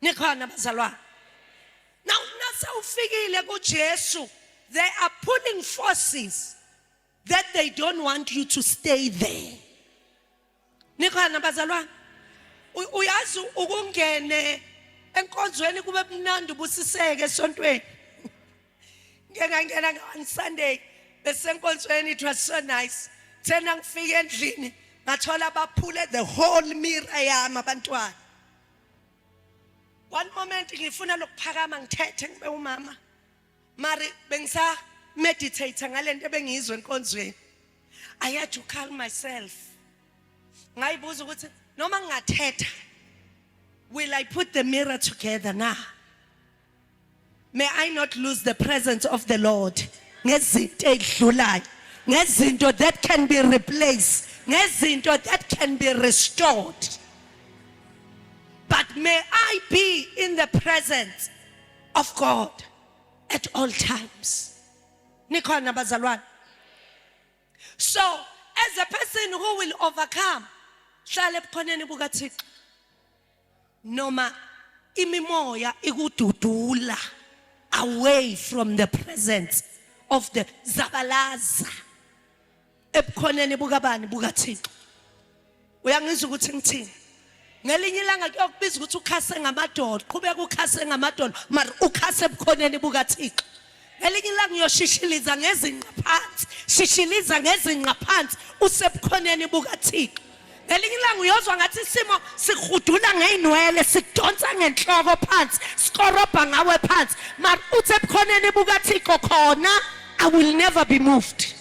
Nikhona bazalwane? Now nase ufikile kuJesu, they are pulling forces that they don't want you to stay there. Nikhona bazalwane? Uyazi ukungene enkonzweni kube mnandi ubusiseke esontweni. Ngike ngangena one Sunday besenkonzweni, it was so nice. Thena ngifike endlini ngathola baphule the whole mirror yami abantwana. One moment ngifuna lokuphakama ngithethe ngibe umama. Mari bengisa meditate ngalento ebengiyizwe enkonzweni. I had to calm myself. Ngayibuza ukuthi noma ngingathetha, will I put the mirror together now? May I not lose the presence of the Lord ngezinto ezidlulayo, ngezinto that can be replaced, ngezinto that can be restored. But may I be in the presence of God at all times. Nikhona bazalwane? So, as a person who will overcome, hlala ebukhoneni bukaThixo. Noma imimoya ikududula away from the presence of the zabalaza ebukhoneni bukabani? BukaThixo. Uyangizwa ukuthi ngithini? Ngelinye ilanga kuyokubiza ukuthi ukhase ngamadolo, qhubeka ukhase ngamadolo, mara ukhase ebukhoneni bukaThixo. Ngelinye ilanga uyoshishiliza ngezinqa phansi, shishiliza ngezinqa phansi usebukhoneni bukaThixo. Ngelinye ilanga uyozwa ngathi isimo sihudula ngey'nwele, sidonsa ngenhloko phansi, sikorobha ngawe phansi, mara uthi ebukhoneni bukaThixo khona, I will never be moved.